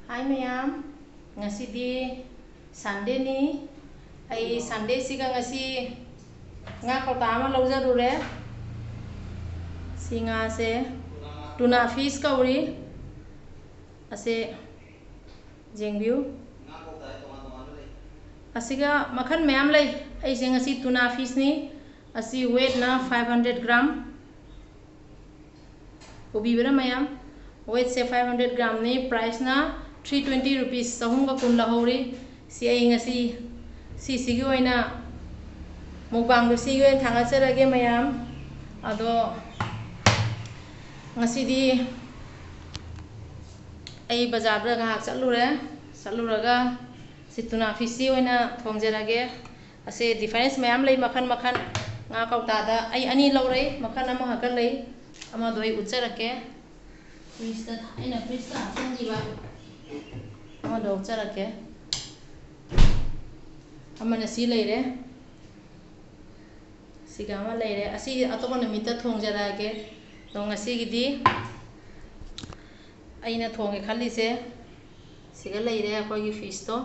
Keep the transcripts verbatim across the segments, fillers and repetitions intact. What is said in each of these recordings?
ꯍꯥꯏ ꯃꯌꯥꯝ, ꯉꯁꯤꯗꯤ Sundayꯅꯤ꯫ ꯑꯩ Sundayꯁꯤꯒ ꯉꯁꯤ ꯉꯥ ꯀꯧꯇꯥ ꯑꯃ ꯂꯧꯖꯔꯨꯔꯦ꯫ ꯁꯤ ꯉꯥꯁꯦ tuna fish ꯀꯧꯔꯤ꯫ ꯑꯁꯦ ꯌꯦꯡꯕꯤꯌꯨ꯫ ꯑꯁꯤꯒ ꯃꯈꯜ ꯃꯌꯥꯝ ꯂꯩ꯫ ꯑꯩꯁꯦ ꯉꯁꯤ tuna fishꯅꯤ꯫ ꯑꯁꯤ weightꯅ five hundred gram꯫ ꯎꯕꯤꯕ꯭ꯔꯥ ꯃꯌꯥꯝ? Weightꯁꯦ five hundred gramꯅꯤ, priceꯅ three twenty rupees, ꯆꯍꯨꯝꯒ ꯀꯨꯟ ꯂꯧꯍꯧꯔꯤ꯫ ꯁꯤ ꯑꯩ ꯉꯁꯤ ꯁꯤꯁꯤꯒꯤ ꯑꯣꯏꯅ mukbangꯗꯣ ꯁꯤꯒꯤ ꯑꯣꯏꯅ ꯊꯥꯒꯠꯆꯔꯒꯦ ꯃꯌꯥꯝ꯫ ꯑꯗꯣ ꯉꯁꯤꯗꯤ ꯑꯩ ꯕꯖꯥꯔꯗ ꯉꯥꯏꯍꯥꯛ ꯆꯠꯂꯨꯔꯦ꯫ ꯆꯠꯂꯨꯔꯒ ꯁꯤ tuna fishꯁꯤ ꯑꯣꯏꯅ ꯊꯣꯡꯖꯔꯒꯦ꯫ ꯑꯁꯦ difference ꯃꯌꯥꯝ ꯂꯩ, ꯃꯈꯜ ꯃꯈꯜ꯫ ꯉꯥ ꯀꯧꯇꯥꯗ ꯑꯩ ꯑꯅꯤ ꯂꯧꯔꯦ, ꯃꯈꯜ ꯑꯃꯈꯛꯀ ꯂꯩ꯫ ꯑꯃꯗꯣ ꯑꯩ ꯎꯠꯆꯔꯛꯀꯦ꯫ Fridgeꯇ, ꯑꯩꯅ fridgeꯇ ꯍꯥꯞꯆꯤꯟꯈꯤꯕ ꯑꯃꯗꯣ ꯎꯠꯆꯔꯛꯀꯦ꯫ ꯑꯃꯅ ꯁꯤ ꯂꯩꯔꯦ, ꯁꯤꯒ ꯑꯃ ꯂꯩꯔꯦ꯫ ꯑꯁꯤ ꯑꯇꯣꯞꯄ ꯅꯨꯃꯤꯠꯇ ꯊꯣꯡꯖꯔꯛꯑꯒꯦ꯫ ꯑꯗꯣ ꯉꯁꯤꯒꯤꯗꯤ ꯑꯩꯅ ꯊꯣꯡꯒꯦ ꯈꯜꯂꯤꯁꯦ ꯁꯤꯒ ꯂꯩꯔꯦ, ꯑꯩꯈꯣꯏꯒꯤ fishꯇꯣ꯫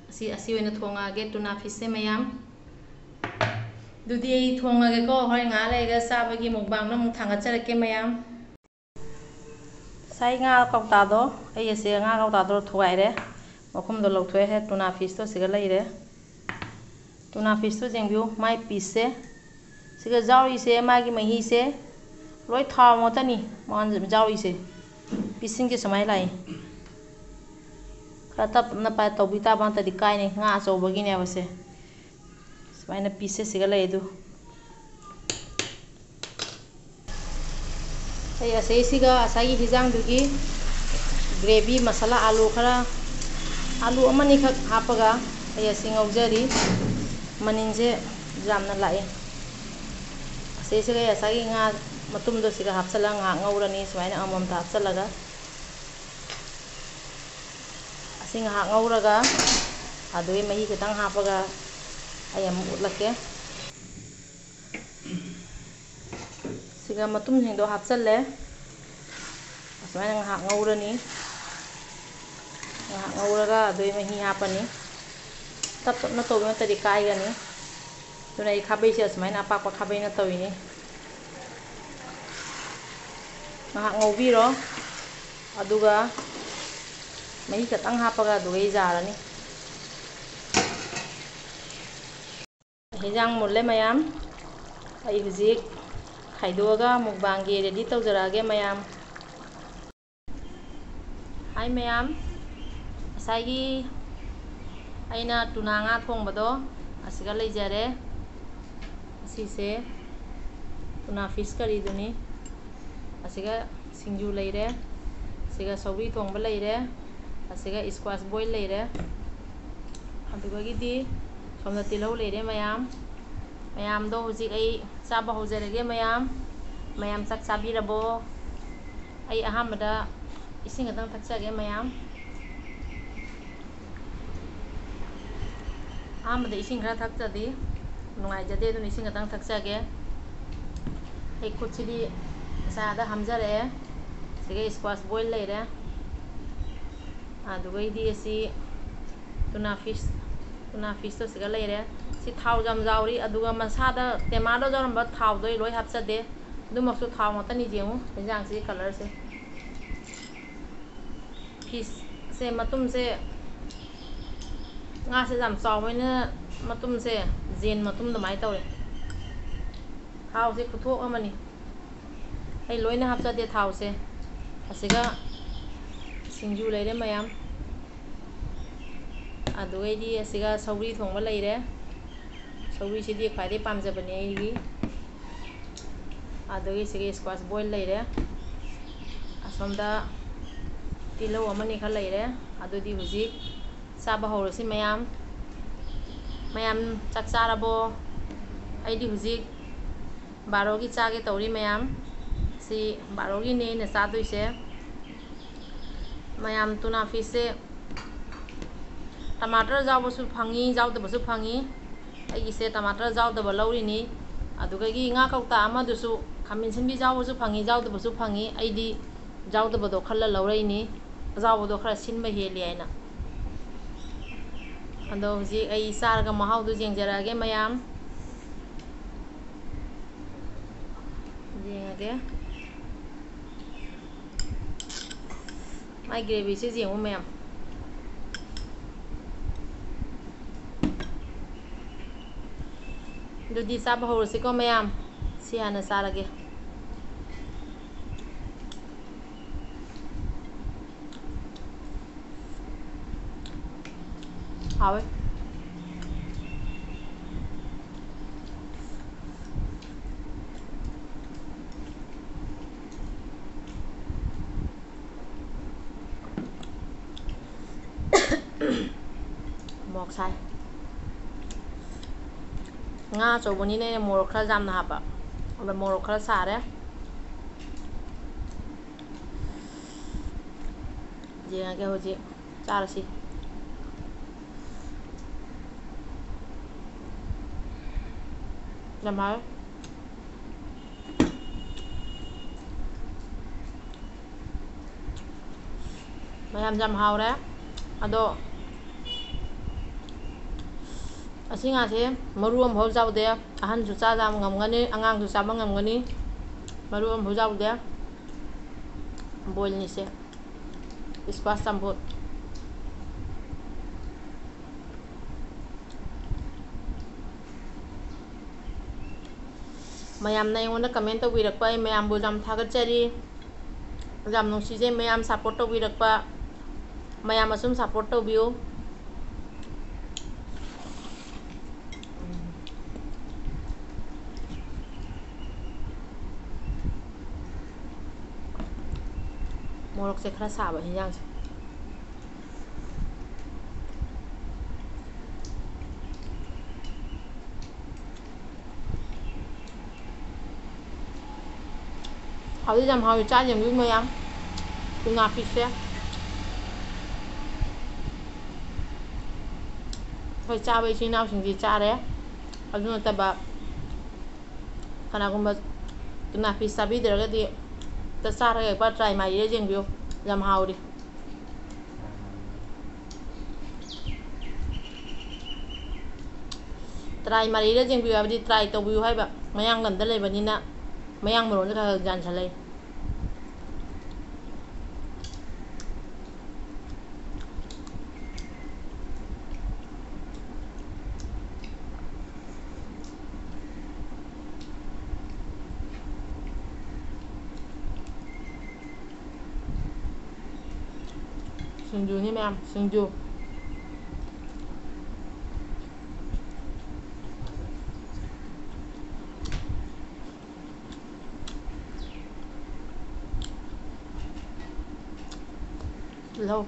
ꯑꯁꯤ, ꯑꯁꯤ ꯑꯣꯏꯅ ꯊꯣꯡꯉꯛꯑꯒꯦ, tuna fishꯁꯦ ꯃꯌꯥꯝ꯫ ꯑꯗꯨꯗꯤ ꯑꯩ ꯊꯣꯡꯉꯒꯦꯀꯣ, ꯍꯣꯔꯦꯟ ꯉꯥꯏꯍꯥꯛ ꯂꯩꯔꯒ ꯆꯥꯕꯒꯤ mukbangꯗꯣ ꯑꯃꯨꯛ ꯊꯥꯡꯒꯠꯆꯔꯛꯀꯦ ꯃꯌꯥꯝ꯫ ꯉꯁꯥꯏ ꯉꯥ ꯀꯧꯇꯥꯗꯣ, ꯑꯩ ꯑꯁꯦ ꯉꯥ ꯀꯧꯇꯥꯗꯣ ꯊꯨꯒꯥꯏꯔꯦ, ꯃꯈꯨꯝꯗꯣ ꯂꯧꯊꯣꯛꯑꯦ꯫ Tuna fishꯇꯣ ꯁꯤꯒ ꯂꯩꯔꯦ꯫ Tuna fishꯇꯣ ꯌꯦꯡꯕꯤꯌꯨ, ꯃꯥꯏ pieceꯁꯦ, ꯁꯤꯒ ꯌꯥꯎꯔꯤꯁꯦ, ꯃꯥꯒꯤ ꯃꯍꯤꯁꯦ ꯂꯣꯏ ꯊꯥꯎ ꯉꯥꯛꯇꯅꯤ ꯃꯉꯣꯟꯗ ꯌꯥꯎꯔꯤꯁꯦ꯫ Pieceꯁꯤꯡꯁꯦ ꯁꯨꯃꯥꯏꯅ ꯂꯥꯛꯏ꯫ ꯈꯔ ꯇꯞꯅ ꯄꯥꯏ ꯇꯧꯕꯤ ꯇꯥꯕ, ꯅꯠꯇ꯭ꯔꯗꯤ ꯀꯥꯏꯅꯤ꯫ ꯉꯥ ꯑꯆꯧꯕꯒꯤꯅꯦꯕ ꯁꯦ꯫ ꯁꯨꯃꯥꯏꯅ pieceꯁꯦ ꯁꯤꯒ ꯂꯩ ꯑꯗꯨ꯫ ꯑꯩ ꯑꯁꯤꯁꯤꯒ ꯉꯁꯥꯏꯒꯤ ꯍꯤꯟꯖꯥꯡꯗꯨꯒꯤ gravy ꯃꯁꯥꯂꯥ, ꯑꯥꯂꯨ ꯈꯔ, ꯑꯥꯂꯨ ꯑꯃꯅꯤꯈꯛ ꯍꯥꯞꯄꯒ ꯑꯩ ꯑꯁꯤ ꯉꯧꯖꯔꯤ꯫ ꯃꯅꯤꯟꯁꯦ ꯌꯥꯝꯅ ꯂꯥꯛꯏ꯫ ꯑꯁꯤꯁꯤꯒ ꯉꯁꯥꯏꯒꯤ ꯉꯥ ꯃꯇꯨꯝꯗꯣ ꯁꯤꯒ ꯍꯥꯞꯆꯤꯜꯂꯒ ꯉꯥꯏꯍꯥꯛ ꯉꯧꯔꯅꯤ, ꯁꯨꯃꯥꯏꯅ ꯑꯃꯃꯝꯇ ꯍꯥꯞꯆꯤꯜꯂꯒ꯫ ꯑꯁꯤ ꯉꯥꯏꯍꯥꯛ ꯉꯧꯔꯒ ꯑꯗꯨꯒꯤ ꯃꯍꯤ ꯈꯤꯇꯪ ꯍꯥꯞꯄꯒ ꯑꯩ ꯑꯃꯨꯛ ꯎꯠꯂꯛꯀꯦ꯫ ꯁꯤꯒ ꯃꯇꯨꯝꯁꯤꯡꯗꯣ ꯍꯥꯞꯆꯜꯂꯦ꯫ ꯑꯁꯨꯃꯥꯏꯅ ꯉꯥꯏꯍꯥꯛ ꯉꯧꯔꯅꯤ꯫ ꯉꯥꯏꯍꯥꯛ ꯉꯧꯔꯒ ꯑꯗꯨꯒꯤ ꯃꯍꯤ ꯍꯥꯞꯄꯅꯤ꯫ ꯇꯞ ꯇꯞꯅ ꯇꯧꯕ ꯅꯠꯇ꯭ꯔꯗꯤ ꯀꯥꯏꯒꯅꯤ꯫ ꯑꯗꯨꯅ ꯑꯩ ꯈꯥꯕꯩꯁꯦ ꯑꯁꯨꯃꯥꯏꯅ ꯑꯄꯥꯛꯄ ꯈꯥꯕꯩꯅ ꯇꯧꯔꯤꯅꯤ꯫ ꯉꯥꯏꯍꯥꯛ ꯉꯧꯕꯤꯔꯣ꯫ ꯑꯗꯨꯒ ꯃꯍꯤ ꯈꯛꯇꯪ ꯍꯥꯞꯄꯒ ꯑꯗꯨꯒ ꯑꯩ ꯌꯥꯔꯅꯤ꯫ ꯍꯦꯟꯖꯥꯡ ꯃꯨꯜꯂꯦ ꯃꯌꯥꯝ꯫ ꯑꯩ ꯍꯧꯖꯤꯛ ꯈꯥꯏꯗꯣꯛꯑꯒ ꯃꯨꯛꯕꯥꯡꯒꯤ ready ꯇꯧꯖꯔꯛꯑꯒꯦ ꯃꯌꯥꯝ꯫ ꯍꯥꯏ ꯃꯌꯥꯝ, ꯉꯁꯥꯏꯒꯤ ꯑꯩꯅ ꯇꯨꯅꯥ ꯉꯥ ꯊꯣꯡꯕꯗꯣ ꯑꯁꯤꯒ ꯂꯩꯖꯔꯦ꯫ ꯑꯁꯤꯁꯦ ꯇꯨꯅꯥ fish curryꯗꯨꯅꯤ꯫ ꯑꯁꯤꯒ ꯁꯤꯡꯖꯨ ꯂꯩꯔꯦ, ꯑꯁꯤꯒ ꯁꯧꯒ꯭ꯔꯤ ꯊꯣꯡꯕ ꯂꯩꯔꯦ, ꯑꯁꯤꯒ squash boil ꯂꯩꯔꯦ꯫ ꯑꯗꯨꯗꯒꯤꯗꯤ ꯁꯣꯝꯗ ꯇꯤꯜꯍꯧ ꯂꯩꯔꯦ ꯃꯌꯥꯝ꯫ ꯃꯌꯥꯝꯗꯣ ꯍꯧꯖꯤꯛ ꯑꯩ ꯆꯥꯕ ꯍꯧꯖꯔꯒꯦ ꯃꯌꯥꯝ꯫ ꯃꯌꯥꯝ ꯆꯥꯛ ꯆꯥꯕꯤꯔꯕꯣ? ꯑꯩ ꯑꯍꯥꯟꯕꯗ ꯏꯁꯤꯡ ꯈꯛꯇꯪ ꯊꯛꯆꯒꯦ ꯃꯌꯥꯝ꯫ ꯑꯍꯥꯟꯕꯗ ꯏꯁꯤꯡ ꯈꯔ ꯊꯛꯇ꯭ꯔꯗꯤ ꯅꯨꯡꯉꯥꯏꯖꯗꯦ, ꯑꯗꯨꯅ ꯏꯁꯤꯡ ꯈꯛꯇꯪ ꯊꯛꯆꯒꯦ꯫ ꯑꯩ ꯈꯨꯠꯁꯤꯗꯤ ꯉꯁꯥꯏ ꯑꯥꯗ ꯍꯥꯝꯖꯔꯛꯑꯦ꯫ ꯁꯤꯒ squash boil ꯂꯩꯔꯦ꯫ ꯑꯗꯨꯒꯩꯗꯤ ꯑꯁꯤ ꯇꯨꯅꯥ fish, ꯇꯨꯅꯥ fishꯇꯣ ꯁꯤꯒ ꯂꯩꯔꯦ꯫ ꯁꯤ ꯊꯥꯎ ꯌꯥꯝ ꯌꯥꯎꯔꯤ, ꯑꯗꯨꯒ ꯃꯁꯥꯗ ꯇꯦꯃꯥꯗ ꯌꯥꯎꯔꯝꯕ ꯊꯥꯎꯗꯣ ꯑꯩ ꯂꯣꯏ ꯍꯥꯞꯆꯗꯦ꯫ ꯑꯗꯨꯃꯛꯁꯨ ꯊꯥꯎ ꯉꯥꯛꯇꯅꯤ꯫ ꯌꯦꯡꯉꯨ ꯌꯦꯟꯖꯥꯡꯁꯤꯒꯤ colourꯁꯦ꯫ Fishꯁꯦ ꯃꯇꯨꯝꯁꯦ, ꯉꯥꯁꯦ ꯌꯥꯝ ꯆꯥꯎꯕꯅꯤꯅ ꯃꯇꯨꯝꯁꯦ ꯌꯦꯟ ꯃꯇꯨꯝ ꯑꯗꯨꯃꯥꯏꯅ ꯇꯧꯔꯦ꯫ ꯊꯥꯎꯁꯦ ꯈꯨꯊꯣꯛ ꯑꯃꯅꯤ꯫ ꯑꯩ ꯂꯣꯏꯅ ꯍꯥꯞꯆꯗꯦ ꯊꯥꯎꯁꯦ꯫ ꯑꯁꯤꯒ ꯁꯤꯡꯖꯨ ꯂꯩꯔꯦ ꯃꯌꯥꯝ꯫ ꯑꯗꯨꯒꯩꯗꯤ ꯑꯁꯤꯒ ꯁꯧꯒ꯭ꯔꯤ ꯊꯣꯡꯕ ꯂꯩꯔꯦ꯫ ꯁꯧꯒ꯭ꯔꯤꯁꯤꯗꯤ ꯈ꯭ꯋꯥꯏꯗꯩ ꯄꯥꯝꯖꯕꯅꯦ ꯑꯩꯒꯤ꯫ ꯑꯗꯨꯒꯤ ꯁꯤꯒ squash boil ꯂꯩꯔꯦ꯫ ꯑꯁꯣꯝꯗ ꯇꯤꯜꯍꯧ ꯑꯃꯅꯤ ꯈꯔ ꯂꯩꯔꯦ꯫ ꯑꯗꯨꯗꯤ ꯍꯧꯖꯤꯛ ꯆꯥꯕ ꯍꯧꯔꯁꯤ ꯃꯌꯥꯝ꯫ ꯃꯌꯥꯝ ꯆꯥꯛ ꯆꯥꯔꯕꯣ? ꯑꯩꯗꯤ ꯍꯧꯖꯤꯛ ꯕꯥꯔꯣꯒꯤ ꯆꯥꯒꯦ ꯇꯧꯔꯤ ꯃꯌꯥꯝ꯫ ꯁꯤ ꯕꯥꯔꯣꯒꯤꯅꯦ ꯑꯩꯅ ꯆꯥꯗꯣꯏꯁꯦ꯫ ꯃꯌꯥꯝ ꯇꯨꯅꯥ fishꯁꯦ ꯇꯃꯥꯇꯔ ꯌꯥꯎꯕꯁꯨ ꯐꯪꯉꯤ, ꯌꯥꯎꯗꯕꯁꯨ ꯐꯪꯉꯤ꯫ ꯑꯩꯒꯤꯁꯦ ꯇꯃꯥꯇꯔ ꯌꯥꯎꯗꯕ ꯂꯧꯔꯤꯅꯤ꯫ ꯑꯗꯨꯗꯒꯤ ꯉꯥ ꯀꯧꯇꯥ ꯑꯃꯗꯨꯁꯨ ꯈꯥꯃꯦꯟ ꯑꯁꯤꯟꯕꯤ ꯌꯥꯎꯕꯁꯨ ꯐꯪꯉꯤ, ꯌꯥꯎꯗꯕꯁꯨ ꯐꯪꯉꯤ꯫ ꯑꯩꯗꯤ ꯌꯥꯎꯗꯕꯗꯣ ꯈꯜꯂ ꯂꯧꯔꯛꯏꯅꯤ꯫ ꯑꯖꯥꯎꯕꯗꯣ ꯈꯔ ꯁꯤꯟꯕ ꯍꯦꯜꯂꯤ ꯍꯥꯏꯅ꯫ ꯑꯗꯣ ꯍꯧꯖꯤꯛ ꯑꯩ ꯆꯥꯔꯒ ꯃꯍꯥꯎꯗꯣ ꯌꯦꯡꯖꯔꯛꯑꯒꯦ ꯃꯌꯥꯝ꯫ ꯌꯦꯡꯉꯒꯦ꯫ ꯃꯥꯏ gravyꯁꯦ ꯌꯦꯡꯉꯨ ꯃꯌꯥꯝ꯫ ꯑꯗꯨꯗꯤ ꯆꯥꯕ ꯍꯧꯔꯁꯤꯀꯣ ꯃꯌꯥꯝ꯫ ꯁꯤ ꯍꯥꯟꯅ ꯆꯥꯔꯒꯦ꯫ ꯍꯥꯎꯋꯦ꯫ ꯃꯣꯔꯣꯛ ꯁꯥꯏ꯫ ꯉꯥ ꯑꯆꯧꯕꯅꯤꯅ ꯑꯩꯅ ꯃꯣꯔꯣꯛ ꯈꯔ ꯌꯥꯝꯅ ꯍꯥꯞꯄ꯫ ꯑꯗ ꯃꯣꯔꯣꯛ ꯈꯔ ꯁꯥꯔꯦ꯫ ꯌꯦꯡꯉꯒꯦ ꯍꯧꯖꯤꯛ꯫ ꯆꯥꯔꯁꯤ꯫ ꯌꯥꯝ ꯍꯥꯎꯋꯦ꯫ ꯃꯌꯥꯝ ꯌꯥꯝ ꯍꯥꯎꯔꯦ꯫ ꯑꯗꯣ ꯑꯁꯤ ꯉꯥꯁꯦ ꯃꯔꯨ ꯑꯃꯐꯥꯎ ꯌꯥꯎꯗꯦ꯫ ꯑꯍꯟꯁꯨ ꯆꯥꯕ ꯉꯝꯒꯅꯤ, ꯑꯉꯥꯡꯁꯨ ꯆꯥꯕ ꯉꯝꯒꯅꯤ꯫ ꯃꯔꯨ ꯑꯃꯐꯥꯎ ꯌꯥꯎꯗꯦ꯫ Boilꯅꯤꯁꯦ꯫ Squash ꯆꯝꯐꯨꯠ꯫ ꯃꯌꯥꯝꯅ ꯑꯩꯉꯣꯟꯗ comment ꯇꯧꯕꯤꯔꯛꯄ, ꯑꯩ ꯃꯌꯥꯝꯕꯨ ꯌꯥꯝ ꯊꯥꯒꯠꯆꯔꯤ꯫ ꯌꯥꯝ ꯅꯨꯡꯁꯤꯖꯩ ꯃꯌꯥꯝ support ꯇꯧꯕꯤꯔꯛꯄ꯫ ꯃꯌꯥꯝ ꯑꯁꯨꯝ support ꯇꯧꯕꯤꯌꯨ꯫ ꯃꯣꯔꯣꯛꯁꯦ ꯈꯔ ꯁꯥꯕ ꯍꯤꯟꯖꯥꯡꯁꯦ꯫ ꯍꯥꯎꯗꯤ ꯌꯥꯝ ꯍꯥꯎꯋꯤ, ꯆꯥ ꯌꯦꯡꯕꯤꯌꯨ ꯃꯌꯥꯝ꯫ ꯇꯨꯅꯥ fish ꯁꯦ ꯑꯩꯈꯣꯏ ꯆꯥꯕ ꯏꯆꯤꯟ ꯏꯅꯥꯎꯁꯤꯡꯗꯤ ꯆꯥꯔꯦ꯫ ꯑꯗꯨ ꯅꯠꯇꯕ ꯀꯅꯥꯒꯨꯝꯕ ꯇꯨꯅꯥ fish ꯆꯥꯕꯤꯗ꯭ꯔꯒꯗꯤ ꯑꯝꯇ ꯆꯥꯔꯒ ꯍꯦꯛ try ꯃꯥꯏꯔꯦ ꯌꯦꯡꯕꯤꯌꯨ, ꯌꯥꯝ ꯍꯥꯎꯔꯤ꯫ ꯇ꯭ꯔꯥꯏ ꯃꯥꯔꯤꯔ ꯌꯦꯡꯕꯤꯌꯨ ꯍꯥꯏꯕꯗꯤ ꯇ꯭ꯔꯥꯏ ꯇꯧꯕꯤꯌꯨ ꯍꯥꯏꯕ꯫ ꯃꯌꯥꯡ ꯂꯝꯗ ꯂꯩꯕꯅꯤꯅ ꯃꯌꯥꯡ ꯃꯔꯣꯟꯁꯦ ꯈꯔ ꯈꯔ ꯌꯥꯟꯁꯜꯂꯛꯏ꯫ ꯁꯤꯡꯖꯨꯅꯤ ꯃꯌꯥꯝ, ꯁꯤꯡꯖꯨ꯫ ꯇꯤꯜꯍꯧ꯫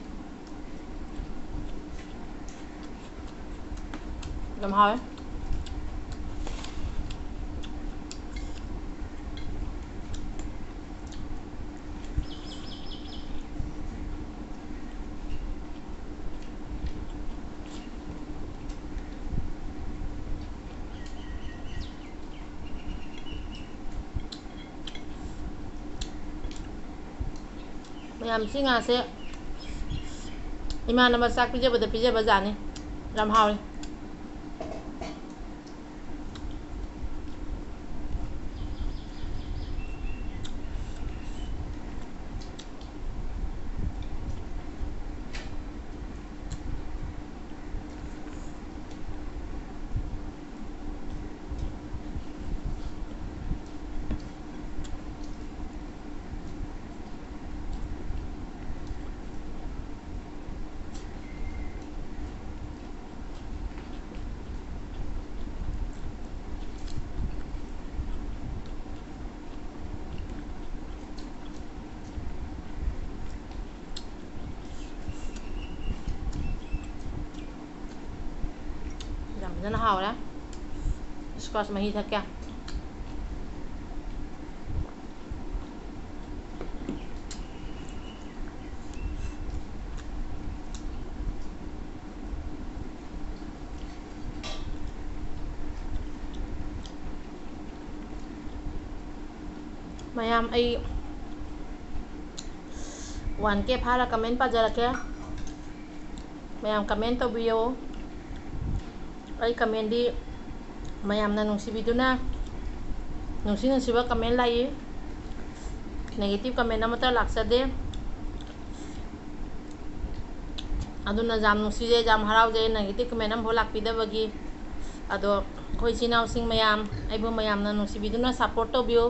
ꯌꯥꯝ ꯍꯥꯎꯋꯦ꯫ ꯃꯌꯥꯝ, ꯁꯤ ꯉꯥꯁꯦ ꯏꯃꯥꯟꯅꯕ ꯆꯥꯛ ꯄꯤꯖꯕꯗ ꯄꯤꯖꯕ ꯖꯥꯠꯅꯤ꯫ ꯌꯥꯝ ꯍꯥꯎꯋꯤ꯫ ꯌꯥꯝ ꯐꯖꯅ ꯍꯥꯎꯔꯦ꯫ Squash ꯃꯍꯤ ꯊꯛꯀꯦ꯫ ꯃꯌꯥꯝ, ꯑꯩ one K ꯐꯥꯔ comment ꯄꯥꯖꯔꯛꯀꯦ꯫ ꯃꯌꯥꯝ comment ꯇꯧꯕꯤꯌꯣ꯫ ꯑꯩ commentꯗꯤ ꯃꯌꯥꯝꯅ ꯅꯨꯡꯁꯤꯕꯤꯗꯨꯅ ꯅꯨꯡꯁꯤ ꯅꯨꯡꯁꯤꯕ comment ꯂꯥꯛꯏ꯫ Negative comment ꯑꯃꯠꯇ ꯂꯥꯛꯆꯗꯦ꯫ ꯑꯗꯨꯅ ꯌꯥꯝ ꯅꯨꯡꯁꯤꯖꯩ, ꯌꯥꯝ ꯍꯔꯥꯎꯖꯩ negative comment ꯑꯃꯐꯥꯎ ꯂꯥꯛꯄꯤꯗꯕꯒꯤ꯫ ꯑꯗꯣ ꯑꯩꯈꯣꯏ ꯏꯆꯤꯟ ꯏꯅꯥꯎꯁꯤꯡ ꯃꯌꯥꯝ, ꯑꯩꯕꯨ ꯃꯌꯥꯝꯅ ꯅꯨꯡꯁꯤꯕꯤꯗꯨꯅ support ꯇꯧꯕꯤꯌꯨ꯫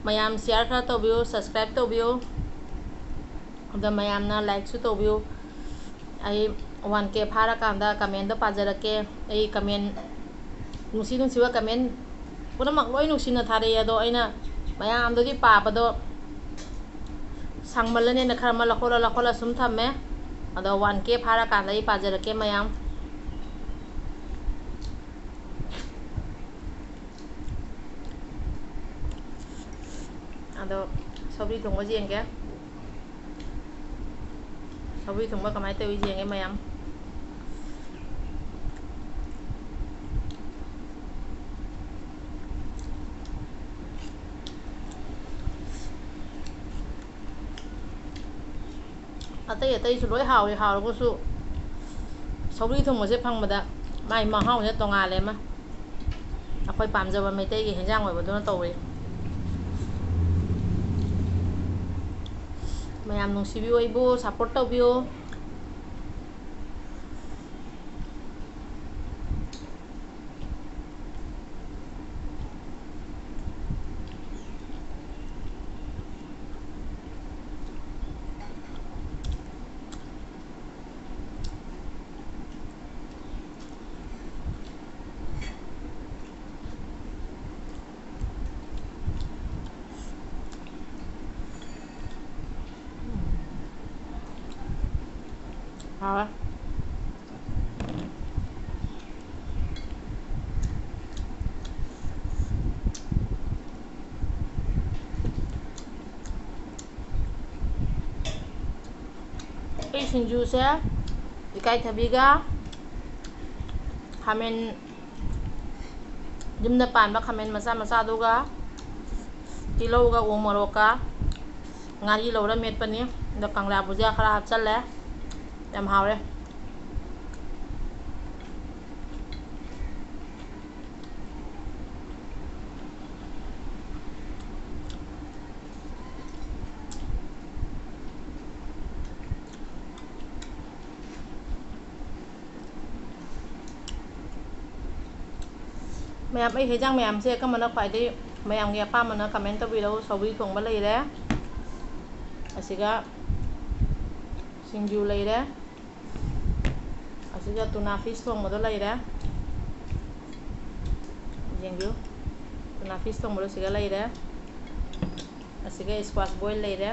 ꯃꯌꯥꯝ share ꯈꯔ ꯇꯧꯕꯤꯌꯨ, subscribe ꯇꯧꯕꯤꯌꯨ꯫ ꯑꯗ ꯃꯌꯥꯝꯅ likeꯁꯨ ꯇꯧꯕꯤꯌꯨ꯫ ꯑꯩ one K ꯐꯥꯔꯀꯥꯟꯗ commentꯗꯣ ꯄꯥꯖꯔꯛꯀꯦ꯫ ꯑꯩ comment ꯅꯨꯡꯁꯤ ꯅꯨꯡꯁꯤꯕ comment ꯄꯨꯝꯅꯃꯛ ꯂꯣꯏ ꯅꯨꯡꯁꯤꯅ ꯊꯥꯔꯛꯑꯦ꯫ ꯑꯗꯣ ꯑꯩꯅ ꯃꯌꯥꯝꯗꯨꯒꯤ ꯄꯥꯕꯗꯣ ꯁꯪꯃꯜꯂꯅꯦꯅ ꯈꯔ ꯑꯃ ꯂꯧꯈꯠꯂ ꯂꯧꯈꯠꯂ ꯁꯨꯝ ꯊꯝꯃꯦ꯫ ꯑꯗꯣ one K ꯐꯥꯔꯀꯥꯟꯗ ꯑꯩ ꯄꯥꯖꯔꯛꯀꯦ ꯃꯌꯥꯝ꯫ ꯑꯗꯣ ꯁꯧꯒ꯭ꯔꯤ ꯊꯣꯡꯕꯁꯦ ꯌꯦꯡꯒꯦ꯫ ꯁꯧꯒ꯭ꯔꯤ ꯊꯣꯡꯕ ꯀꯃꯥꯏꯅ ꯇꯧꯏ ꯌꯦꯡꯒꯦ ꯃꯌꯥꯝ꯫ ꯑꯇꯩ ꯑꯇꯩꯁꯨ ꯂꯣꯏ ꯍꯥꯎꯏ, ꯍꯥꯎꯔꯒꯁꯨ ꯁꯧꯒ꯭ꯔꯤ ꯊꯣꯡꯕꯁꯦ ꯐꯪꯕꯗ ꯃꯥꯏ ꯃꯍꯥꯎꯁꯦ ꯇꯣꯉꯥꯜꯂꯦ ꯑꯃ꯫ ꯑꯩꯈꯣꯏ ꯄꯥꯝꯖꯕ ꯃꯩꯇꯩꯒꯤ ꯍꯦꯟꯖꯥꯡ ꯑꯣꯏꯕꯗꯨꯅ ꯇꯧꯋꯦ꯫ ꯃꯌꯥꯝ ꯅꯨꯡꯁꯤꯕꯤꯌꯨ, ꯑꯩꯕꯨ support ꯇꯧꯕꯤꯌꯨ꯫ ꯍꯥꯎꯋꯦ꯫ ꯑꯩ ꯁꯤꯡꯖꯨꯁꯦ ꯏꯀꯥꯏꯊꯕꯤꯒ ꯈꯥꯃꯦꯟ, ꯌꯨꯝꯗ ꯄꯥꯟꯕ ꯈꯥꯃꯦꯟ ꯃꯆꯥ ꯃꯆꯥꯗꯨꯒ, ꯇꯤꯜꯍꯧꯒ ꯎ ꯃꯣꯔꯣꯛꯀ ꯉꯥꯔꯤ ꯂꯧꯔ ꯃꯦꯠꯄꯅꯤ꯫ ꯑꯗꯣ ꯀꯪꯂꯥ ꯕꯨꯖꯤꯌꯥ ꯈꯔ ꯍꯥꯞꯆꯜꯂꯦ꯫ ꯌꯥꯝ ꯍꯥꯎꯔꯦ꯫ ꯃꯌꯥꯝ, ꯑꯩ ꯍꯦꯟꯖꯥꯡ ꯃꯌꯥꯝꯁꯦ ꯀꯔꯝꯕꯅ ꯈ꯭ꯋꯥꯏꯗꯒꯤ ꯃꯌꯥꯝꯒꯤ ꯑꯄꯥꯝꯕꯅ comment ꯇꯧꯕꯤꯔꯛꯎ꯫ ꯁꯧꯒ꯭ꯔꯤ ꯊꯣꯡꯕ ꯂꯩꯔꯦ, ꯑꯁꯤꯒ ꯁꯤꯡꯖꯨ ꯂꯩꯔꯦ, ꯑꯁꯤꯒ tuna fish ꯊꯣꯡꯕꯗꯣ ꯂꯩꯔꯦ꯫ ꯌꯦꯡꯕꯤꯌꯨ, tuna fish ꯊꯣꯡꯕꯗꯣ ꯁꯤꯒ ꯂꯩꯔꯦ, ꯑꯁꯤꯒ squash boil ꯂꯩꯔꯦ꯫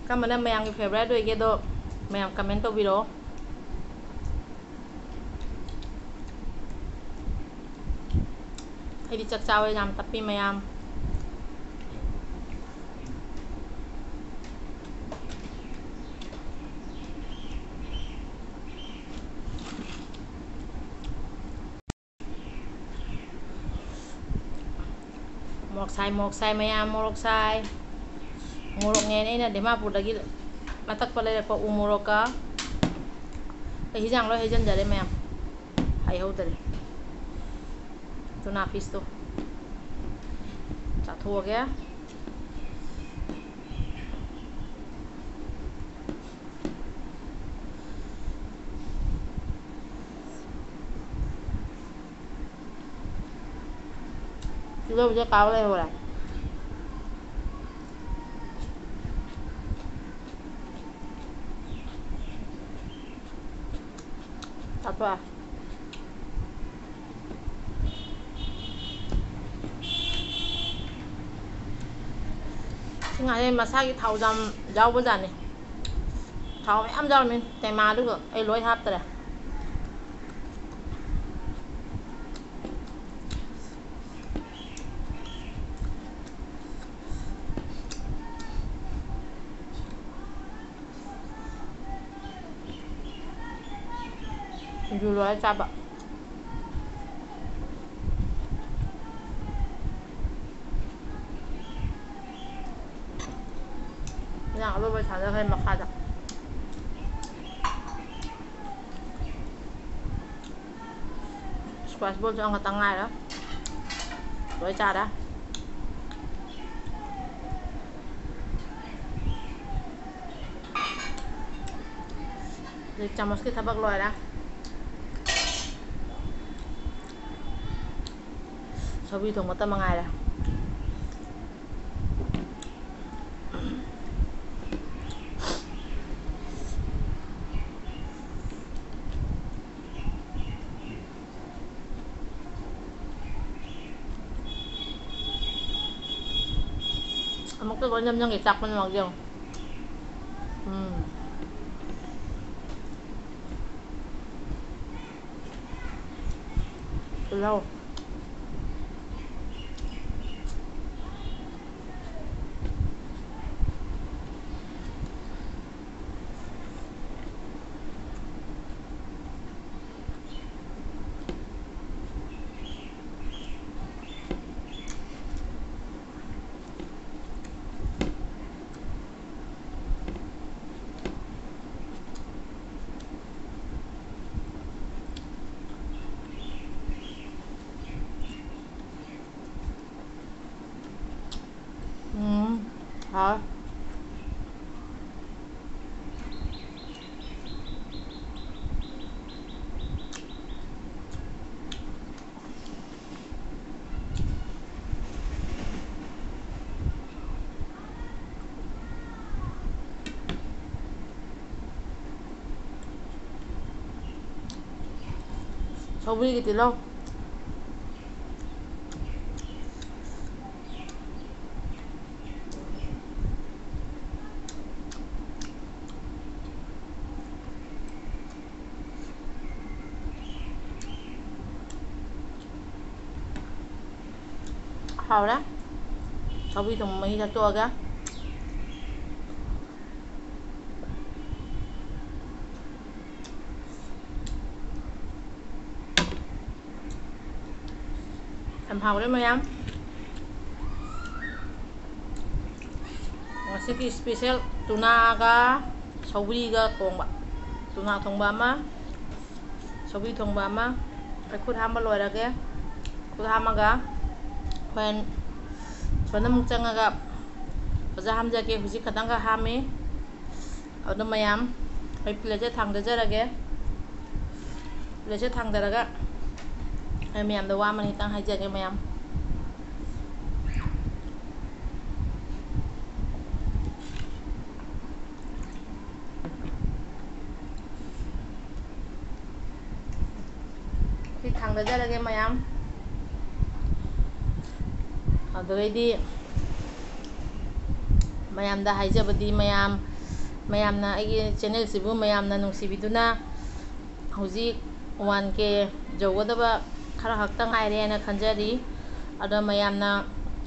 ꯀꯔꯝꯕꯅ ꯃꯌꯥꯝꯒꯤ favourite ꯑꯣꯏꯒꯦꯗꯣ ꯃꯌꯥꯝ comment ꯇꯧꯕꯤꯔꯛꯑꯣ꯫ ꯑꯩꯗꯤ ꯆꯥꯛ ꯆꯥꯕ ꯌꯥꯝ ꯇꯞꯄꯤ ꯃꯌꯥꯝ꯫ ꯃꯣꯔꯣꯛ ꯁꯥꯏ, ꯃꯣꯔꯣꯛ ꯁꯥꯏ ꯃꯌꯥꯝ, ꯃꯣꯔꯣꯛ ꯁꯥꯏ꯫ ꯃꯣꯔꯣꯛꯅꯦꯅ ꯑꯩꯅ ꯗꯤꯃꯥꯄꯨꯔꯗꯒꯤ ꯃꯊꯛꯄ ꯂꯩꯔꯛꯄ ꯎ ꯃꯣꯔꯣꯛꯀ꯫ ꯑꯩ ꯍꯤꯟꯖꯥꯡ ꯂꯣꯏ ꯍꯩꯖꯤꯟꯖꯔꯦ ꯃꯌꯥꯝ, ꯍꯩꯍꯧꯗꯔꯦ꯫ Tuna fish ꯇꯣ ꯆꯥꯊꯣꯛꯑꯒꯦ꯫ ꯇꯤꯜꯍꯧꯁꯦ ꯀꯥꯎ ꯂꯩꯍꯧꯔꯦ꯫ ꯆꯥꯊꯣꯛꯑꯦ꯫ ꯁꯤ ꯉꯥꯁꯦ ꯃꯁꯥꯒꯤ ꯊꯥꯎ ꯌꯥꯝ ꯌꯥꯎꯕꯖꯥꯠꯅꯤ꯫ ꯊꯥꯎ ꯃꯌꯥꯝ ꯌꯥꯎꯔꯝꯃꯤ ꯇꯦꯃꯥꯗꯨꯒ, ꯑꯩ ꯂꯣꯏ ꯍꯥꯞꯇꯔꯦ꯫ ꯁꯤꯡꯖꯨ ꯂꯣꯏꯔ ꯆꯥꯕ꯫ ꯏꯟꯖꯥꯡ ꯑꯔꯣꯏꯕ ꯁꯥꯖꯈ꯭ꯔꯦ ꯃꯈꯥꯗ꯫ Squash ball ꯁꯨ ꯑꯃꯈꯛꯇꯪ ꯉꯥꯏꯔꯦ꯫ ꯂꯣꯏ ꯆꯥꯔꯦ꯫ ꯑꯗꯩ ꯆꯥꯃꯁꯀꯤ ꯊꯕꯛ ꯂꯣꯏꯔꯦ꯫ ꯁꯧꯒ꯭ꯔꯤ ꯊꯣꯡꯕꯇ ꯃꯉꯥꯏꯔꯦ꯫ ꯑꯃꯨꯛꯇ ꯂꯣꯏ ꯅꯝꯖꯟꯒꯦ, ꯆꯥꯛꯄꯅ ꯉꯥꯎꯖꯩ꯫ ꯎꯝ꯫ ꯇꯤꯜꯍꯧ꯫ ꯎꯝ, ꯍꯥꯎꯋꯦ꯫ ꯁꯧꯒ꯭ꯔꯤꯒꯤ ꯇꯤꯜꯍꯧ꯫ ꯍꯥꯎꯔꯦ꯫ ꯁꯧꯒ꯭ꯔꯤ ꯊꯣꯡꯕ ꯃꯍꯤ ꯊꯛꯇꯣꯛꯑꯒ꯫ ꯌꯥꯝ ꯍꯥꯎꯔꯦ ꯃꯌꯥꯝ꯫ ꯉꯁꯤꯒꯤ special ꯇꯨꯅꯥꯒ ꯁꯧꯒ꯭ꯔꯤꯒ ꯊꯣꯡꯕ꯫ ꯇꯨꯅꯥ ꯊꯣꯡꯕ ꯑꯃ, ꯁꯧꯒ꯭ꯔꯤ ꯊꯣꯡꯕ ꯑꯃ꯫ ꯑꯩ ꯈꯨꯠ ꯍꯥꯝꯕ ꯂꯣꯏꯔꯒꯦ꯫ ꯈꯨꯠ ꯍꯥꯝꯃꯒ ꯍꯣꯔꯦꯟ ꯁꯣꯝꯗ ꯑꯃꯨꯛ ꯆꯪꯉꯒ ꯐꯖ ꯍꯥꯝꯖꯒꯦ꯫ ꯍꯧꯖꯤꯛ ꯈꯇꯪꯒ ꯍꯥꯝꯃꯤ꯫ ꯑꯗꯣ ꯃꯌꯥꯝ, ꯑꯩ plateꯁꯦ ꯊꯥꯡꯗꯖꯔꯒꯦ꯫ Plateꯁꯦ ꯊꯥꯡꯗꯔꯒ ꯑꯩ ꯃꯌꯥꯝꯗ ꯋꯥ ꯑꯃꯅꯤ ꯈꯤꯇꯪ ꯍꯥꯏꯖꯒꯦ ꯃꯌꯥꯝ꯫ ꯊꯥꯡꯗꯖꯔꯒꯦ ꯃꯌꯥꯝ꯫ ꯑꯗꯨꯗꯩꯗꯤ ꯃꯌꯥꯝꯗ ꯍꯥꯏꯖꯕꯗꯤ, ꯃꯌꯥꯝ, ꯃꯌꯥꯝꯅ ꯑꯩꯒꯤ ꯆꯦꯅꯦꯜꯁꯤꯕꯨ ꯃꯌꯥꯝꯅ ꯅꯨꯡꯁꯤꯕꯤꯗꯨꯅ ꯍꯧꯖꯤꯛ ꯋꯥꯟ ꯀꯦ ꯌꯧꯒꯗꯕ ꯈꯔ ꯈꯛꯇ ꯉꯥꯏꯔꯦꯅ ꯈꯟꯖꯔꯤ꯫ ꯑꯗꯣ ꯃꯌꯥꯝꯅ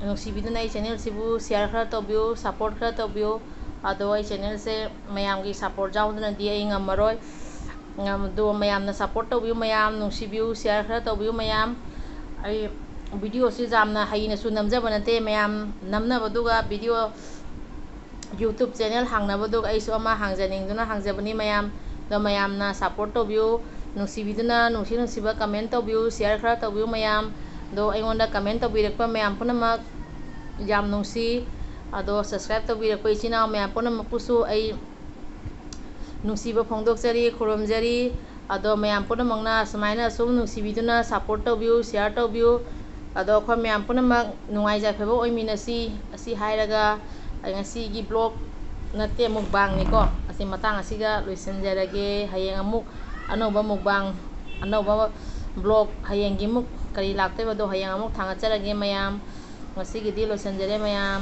ꯅꯨꯡꯁꯤꯕꯤꯗꯨꯅ ꯑꯩ ꯆꯦꯅꯦꯜꯁꯤꯕꯨ ꯁꯤꯌꯥꯔ ꯈꯔ ꯇꯧꯕꯤꯌꯨ, ꯁꯞꯄꯣꯔꯠ ꯈꯔ ꯇꯧꯕꯤꯌꯨ꯫ ꯑꯗꯣ ꯑꯩ ꯆꯦꯅꯦꯜꯁꯦ ꯃꯌꯥꯝꯒꯤ ꯁꯞꯄꯣꯔꯠ ꯌꯥꯎꯗꯅꯗꯤ ꯑꯩ ꯉꯝꯃꯔꯣꯏ꯫ ꯉꯝ-, ꯑꯗꯣ ꯃꯌꯥꯝꯅ ꯁꯞꯄꯣꯔꯠ ꯇꯧꯕꯤꯌꯨ, ꯃꯌꯥꯝ ꯅꯨꯡꯁꯤꯕꯤꯌꯨ, ꯁꯤꯌꯥꯔ ꯈꯔ ꯇꯧꯕꯤꯌꯨ ꯃꯌꯥꯝ꯫ ꯑꯩ ꯚꯤꯗꯤꯑꯣꯁꯤ ꯌꯥꯝꯅ ꯍꯩꯅꯁꯨ ꯅꯝꯖꯕ ꯅꯠꯇꯦ, ꯃꯌꯥꯝ ꯅꯝꯅꯕꯗꯨꯒ ꯚꯤꯗꯤꯑꯣ YouTube ꯆꯦꯅꯦꯜ ꯍꯥꯡꯅꯕꯗꯨꯒ ꯑꯩꯁꯨ ꯑꯃ ꯍꯥꯡꯖꯅꯤꯡꯗꯨꯅ ꯍꯥꯡꯖꯕꯅꯤ ꯃꯌꯥꯝ꯫ ꯑꯗꯣ ꯃꯌꯥꯝꯅ ꯁꯞꯄꯣꯔꯠ ꯇꯧꯕꯤꯌꯨ, ꯅꯨꯡꯁꯤꯕꯤꯗꯨꯅ ꯅꯨꯡꯁꯤ ꯅꯨꯡꯁꯤꯕ ꯀꯃꯦꯟ ꯇꯧꯕꯤꯌꯨ, ꯁꯤꯌꯥꯔ ꯈꯔ ꯇꯧꯕꯤꯌꯨ ꯃꯌꯥꯝ꯫ ꯑꯗꯣ ꯑꯩꯉꯣꯟꯗ ꯀꯃꯦꯟ ꯇꯧꯕꯤꯔꯛꯄ ꯃꯌꯥꯝ ꯄꯨꯝꯅꯃꯛ ꯌꯥꯝ ꯅꯨꯡꯁꯤ꯫ ꯑꯗꯣ ꯁꯕꯁꯀ꯭ꯔꯥꯏꯕ ꯇꯧꯕꯤꯔꯛꯄ ꯏꯆꯤꯟ ꯏꯅꯥꯎ ꯃꯌꯥꯝ ꯄꯨꯝꯅꯃꯛꯄꯨꯁꯨ ꯑꯩ ꯅꯨꯡꯁꯤꯕ ꯐꯣꯡꯗꯣꯛꯆꯔꯤ, ꯈꯨꯔꯨꯝꯖꯔꯤ꯫ ꯑꯗꯣ ꯃꯌꯥꯝ ꯄꯨꯝꯅꯃꯛꯅ ꯁꯨꯃꯥꯏꯅ ꯁꯨꯝ ꯅꯨꯡꯁꯤꯕꯤꯗꯨꯅ ꯁꯞꯄꯣꯔꯠ ꯇꯧꯕꯤꯌꯨ, ꯁꯤꯌꯥꯔ ꯇꯧꯕꯤꯌꯨ꯫ ꯑꯗꯣ ꯑꯩꯈꯣꯏ ꯃꯌꯥꯝ ꯄꯨꯝꯅꯃꯛ ꯅꯨꯡꯉꯥꯏ ꯌꯥꯏꯐꯕ ꯑꯣꯏꯃꯤꯟꯅꯁꯤ꯫ ꯑꯁꯤ ꯍꯥꯏꯔꯒ ꯑꯩ ꯉꯁꯤꯒꯤ ꯕ꯭ꯂꯣꯒ ꯅꯠꯇꯦ, ꯃꯨꯛꯕꯥꯡꯅꯤꯀꯣ, ꯑꯁꯤ ꯃꯇꯥꯡ ꯑꯁꯤꯒ ꯂꯣꯏꯁꯤꯟꯖꯔꯒꯦ꯫ ꯍꯌꯦꯡ ꯑꯃꯨꯛ ꯑꯅꯧꯕ ꯃꯨꯛꯕꯥꯡ, ꯑꯅꯧꯕ ꯕ꯭ꯂꯣꯒ, ꯍꯌꯦꯡꯒꯤ ꯑꯃꯨꯛ ꯀꯔꯤ ꯂꯥꯛꯇꯣꯏꯕꯗꯣ ꯍꯌꯦꯡ ꯑꯃꯨꯛ ꯊꯥꯡꯒꯠꯆꯔꯒꯦ ꯃꯌꯥꯝ꯫ ꯉꯁꯤꯒꯤꯗꯤ ꯂꯣꯏꯁꯤꯟꯖꯔꯦ ꯃꯌꯥꯝ꯫